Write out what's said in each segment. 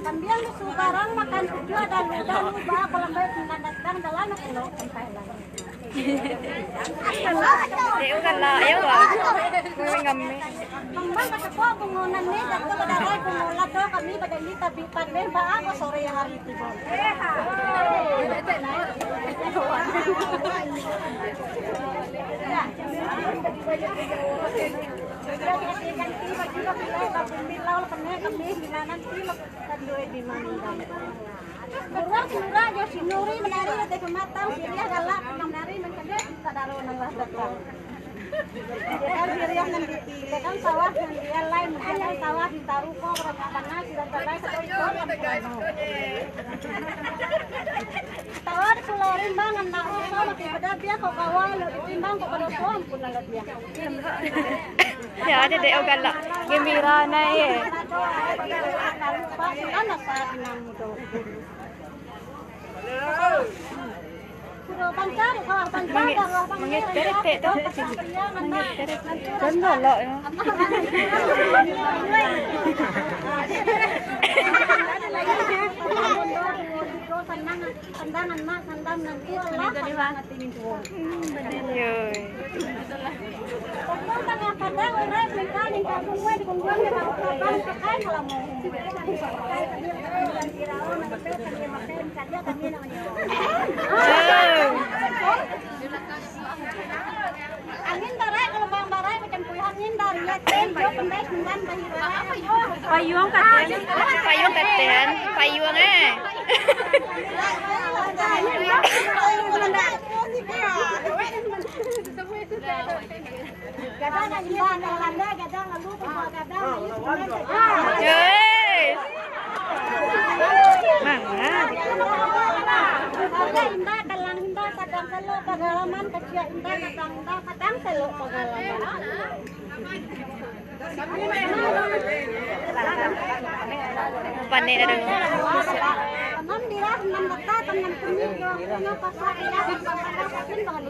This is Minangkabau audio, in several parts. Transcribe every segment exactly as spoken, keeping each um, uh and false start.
Sambiang subarang makan tujuah dan udah lupa kalau baik tinggal datang dalam kilo sampai lagi. Dek, bukan lah, ya, Bang. Gue ngambil. Kambang kacepok bungo nan ni, jatuh badarai bungo lado, kami badangi tabik panen, baa ko sore hari tibo. Buruak sinura jo sinuri manari, latih pamatang, siriah galak, manari mancegah sadaro nan lah datang. Kan siriah nan di, kan sawah nan di alai, kan sawah di taruko, barangkak tanah, sudah talai, sado ikon, kan kono. Sawah di Pulau Rimbang, anak rusa, makin badabiah, kok kawa, lo ditimbang, kok badoso, ampun lah dia. Ya, ada dek, oh, galak. Gembira nai, eh. Mangit, mangit teretek tu. Mangit teretek. Kan galak, ya. Sandangan mak, sandang nanti Allah, sandangan tinggi tuan. Hmm, bener. Yoi. Tangah padang, orang tinggal di kampung gue, di kampung gue, di kampung gue, di kampung gue. Angin barai, gelombang barai, macam puyuh angin dari Yatin, yo, pendai, sembilan, bahira. Payuang katen. Payuang katen. Payuang, eh. Gadang, gadang, gadang, gadang, lalu, gadang, gadang, lalu, gadang. Yes. Mangga. Indah, kalang indah, kadang selok, pagalaman, kecil indah, kadang indah, kadang selok, pagalaman. Pandai dah dulu. Tanam dirah, tanam bata, tanam kuning, jual kuning, pasar, iya, pasar, pasar, pasar, pasar.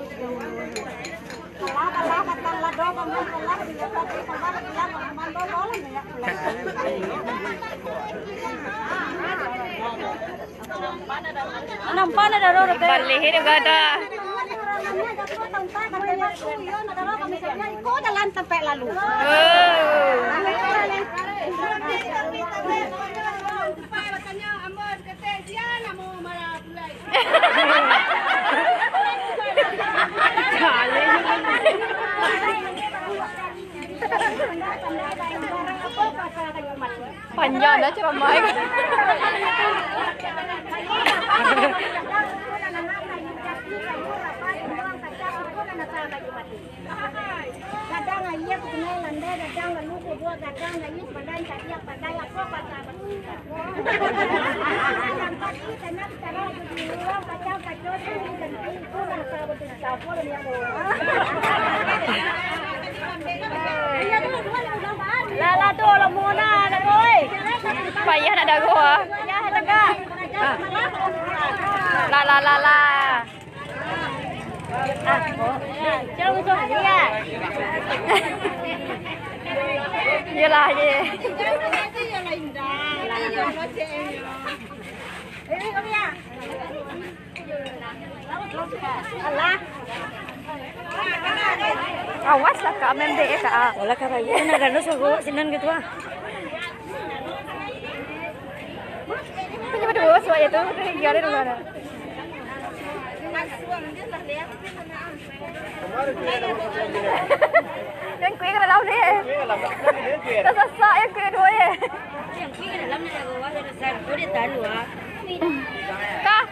Nampak nak darah, Rete? Balik ni, gada. Iko jalan sampai lalu. Oh. Panjang dah ceramah. Gadang aia, punai landai, gadang lalu kubua, gadang gayuang, badan cadiak, badai, apa, patah, batingkah. Gadang pati, tanam, tanam, di luar, kacau, kacau, sini, dan itu, rasa, betul, siapa, dan yang, lah, lah, tu, lah, mona, nak, oi. Payah nak dago, ah. Payah, tegak. Ah. Lah, lah, lah, lah. Iyolah, ye. Alah. Awas lah, Kak, main dek, ya, Kak. Olah, Kak, raya nak gandos aku, sinan gitu, ah. Kan cuma dua suak ya tu, tu tinggal di rumah dah. Yang kuih kena lawan dia. Tersasak yang kuih dua ya. Yang kuih dalam ni lagu wah, dia tahu, ah. Kah?